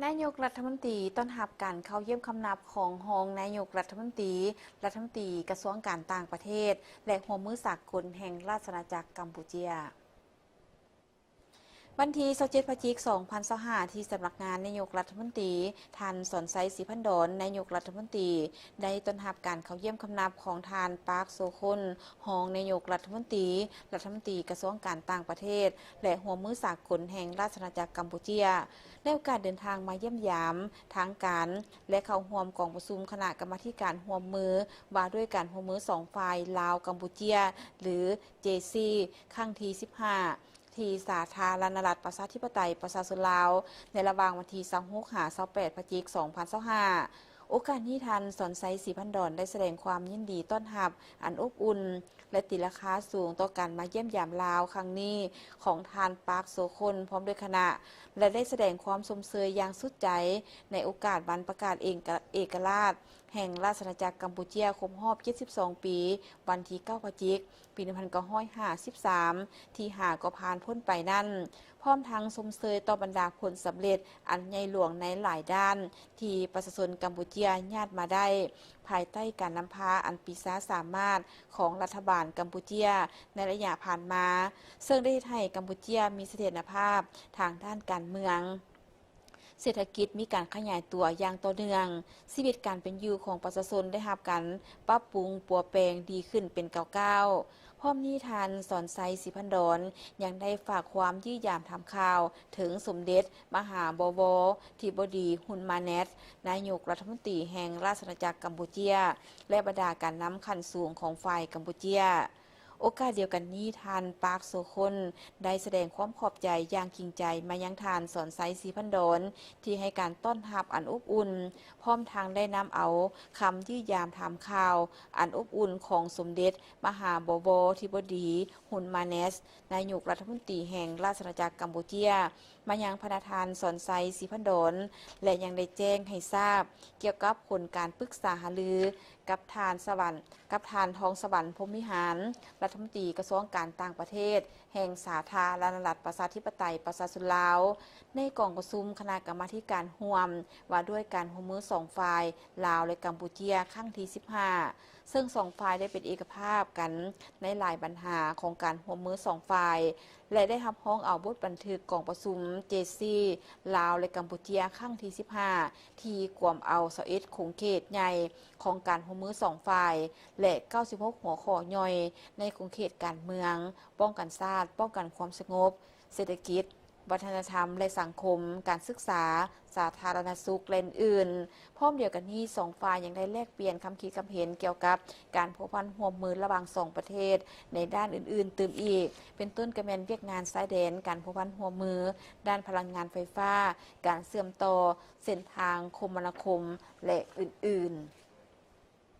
ນາຍົກລັດຖະມົນຕີຕ້ອນຮັບການເຂົ້າຢ້ຽມຄຳນັບຂອງຮອງນາຍົກລັດຖະມົນຕີ, ລັດຖະມົນຕີກະຊວງການຕ່າງປະເທດ ແລະ ຮ່ວມມືສາກົນແຫ່ງລາຊະອານາຈັກກຳປູເຈຍ. ວັນທີຊາວເຈັດ ພະຈິກ ສອງພັນຊາວຫ້າ ທີ່ສຳນັກງານນາຍົກລັດຖະມົນຕີ, ທ່ານ ສອນໄຊ ສີພັນດອນ ນາຍົກລັດຖະມົນຕີ ໄດ້ຕ້ອນຮັບການເຂົ້າຢ້ຽມຄຳນັບຂອງທ່ານ ປາກ ໂຊຄົນ ຮອງນາຍົກລັດຖະມົນຕີ, ລັດຖະມົນຕີກະຊວງການຕ່າງປະເທດ ແລະ ຮ່ວມມືສາກົນແຫ່ງລາຊະອານາຈັກກຳປູເຈຍ ໃນໂອກາດເດີນທາງມາຢ້ຽມຢາມທາງການ ແລະ ເຂົ້າຮ່ວມກອງປະຊຸມຄະນະກຳມາທິການຮ່ວມມືວ່າດ້ວຍການຮ່ວມມືສອງຝ່າຍລາວ-ກຳປູເຈຍ ຫຼື ເຈຊີ ຄັ້ງທີສິບຫ້າ ທີ່ສາທາລະນະລັດປະຊາທິປະໄຕປະຊາຊົນລາວ ໃນລະຫວ່າງວັນທີຊາວຫົກ ຫາ ຊາວແປດ ພະຈິກ ສອງພັນຊາວຫ້າ. ໂອກາດນີ້ ທ່ານ ສອນໄຊ ສີພັນດອນ ໄດ້ສະແດງຄວາມຍິນດີຕ້ອນຮັບອັນອົບອຸ່ນ ແລະ ຕີລາຄາສູງຕໍ່ການມາຢ້ຽມຢາມລາວຄັ້ງນີ້ຂອງທ່ານ ປາກ ໂຊຄົນ ພ້ອມດ້ວຍຄະນະ ແລະ ໄດ້ສະແດງຄວາມຊົມເຊີຍຢ່າງສຸດໃຈໃນໂອກາດວັນປະກາດເອກະ ເອກະລາດແຫ່ງລາຊະອານາຈັກກຳປູເຈຍຄົບຮອບເຈັດສິບສອງປີ ວັນທີເກົ້າ ພະຈິກ ປີໜຶ່ງພັນເກົ້າຮ້ອຍຫ້າສິບສາມ ທີ່ຫາກໍຜ່ານພົ້ນໄປນັ້ນ, ພ້ອມທັງຊົມເຊີຍຕໍ່ບັນດາຜົນສຳເລັດອັນໃຫຍ່ຫຼວງໃນຫຼາຍດ້ານ ທີ່ປະຊາຊົນກຳປູເຈຍຍາດມາໄດ້ ພາຍໃຕ້ການນຳພາອັນປີຊາສາມາດຂອງລັດຖະບານກຳປູເຈຍໃນໄລຍະຜ່ານມາ, ເຊິ່ງໄດ້ເຮັດໃຫ້ກຳປູເຈຍມີສະຖຽນນະພາບທາງດ້ານການເມືອງ, ເສດຖະກິດມີການຂະຫຍາຍຕົວຢ່າງຕໍ່ເນື່ອງ, ຊີວິດການເປັນຢູ່ຂອງປະຊາຊົນໄດ້ຮັບການປັບປຸງປົວແປງດີຂຶ້ນເປັນກ້າວໆ. ພ້ອມນີ້ ທ່ານ ສອນໄຊ ສີພັນດອນ ຍັງໄດ້ຝາກຄວາມຢ້ຽມຢາມຖາມຂ່າວເຖິງສົມເດັດມະຫາບໍວໍ ທິບໍດີ ຮຸນມາແນດ ນາຍົກລັດຖະມົນຕີແຫ່ງລາຊະອານາຈັກກຳປູເຈຍ ແລະ ບັນດາການນຳຂັ້ນສູງຂອງຝ່າຍກຳປູເຈຍ. ໂອກາດດຽວກັນນີ້ ທ່ານ ປາກ ໂຊຄົນ ໄດ້ສະແດງຄວາມຂອບໃຈຢ່າງຈິງໃຈມາຍັງທ່ານ ສອນໄຊ ສີພັນດອນ ທີ່ໃຫ້ການຕ້ອນຮັບອັນອົບອຸ່ນ, ພ້ອມທັງໄດ້ນຳເອົາຄຳຢ້ຽມຢາມຖາມຂ່າວອັນອົບອຸ່ນຂອງສົມເດັດມະຫາບໍວໍ ທິບໍດີ ຮຸນມາແນດ ນາຍົກລັດຖະມົນຕີແຫ່ງລາຊະອານາຈັກກຳປູເຈຍ ມາຍັງພະນະທ່ານ ສອນໄຊ ສີພັນດອນ ແລະ ຍັງໄດ້ແຈ້ງໃຫ້ຊາບກ່ຽວກັບຜົນການປຶກສາຫາລືກັບທ່ານສະຫວັນ ກັບທ່ານ ທອງສະຫວັນ ພົມວິຫານ ລັດຖະມົນຕີກະຊວງການຕ່າງປະເທດແຫ່ງສາທາລະນະລັດປະຊາທິປະໄຕປະຊາຊົນລາວ ໃນກອງປະຊຸມຄະນະກຳມາທິການຮ່ວມວ່າດ້ວຍການຮ່ວມມືສອງຝ່າຍ ລາວ ແລະ ກຳປູເຈຍ ຄັ້ງທີສິບຫ້າ ເຊິ່ງສອງຝ່າຍໄດ້ເປັນເອກະພາບກັນໃນຫຼາຍບັນຫາຂອງການຮ່ວມມືສອງຝ່າຍ ແລະ ໄດ້ຮັບຮອງເອົາບົດບັນທຶກກອງປະຊຸມ ເຈຊີ ລາວ ແລະ ກຳປູເຈຍ ຄັ້ງທີສິບຫ້າ ທີ່ກວມເອົາຊາວເອັດຂົງເຂດໃຫຍ່ຂອງການຮ່ວມມືສອງຝ່າຍ ແລະ ເກົ້າສິບຫົກຫົວຂໍ້ຍ່ອຍໃນຂົງເຂດການເມືອງ, ປ້ອງກັນຊາດ, ປ້ອງກັນຄວາມສະຫງົບ, ເສດຖະກິດ, ວັດທະນະທຳ ແລະ ສັງຄົມ, ການສຶກສາ, ສາທາລະນະສຸກ ແລະ ອື່ນໆ. ພ້ອມດຽວກັນນີ້ ສອງຝ່າຍຍັງໄດ້ແລກປ່ຽນຄຳຄິດຄຳເຫັນກ່ຽວກັບການພົວພັນຮ່ວມມືລະຫວ່າງສອງປະເທດໃນດ້ານອື່ນໆຕື່ມອີກ, ເປັນຕົ້ນກະແມ່ນວຽກງານຊາຍແດນ, ການພົວພັນຮ່ວມມືດ້ານພະລັງງານໄຟຟ້າ, ການເຊື່ອມຕໍ່ເສັ້ນທາງຄົມມະນາຄົມ ແລະ ອື່ນໆ.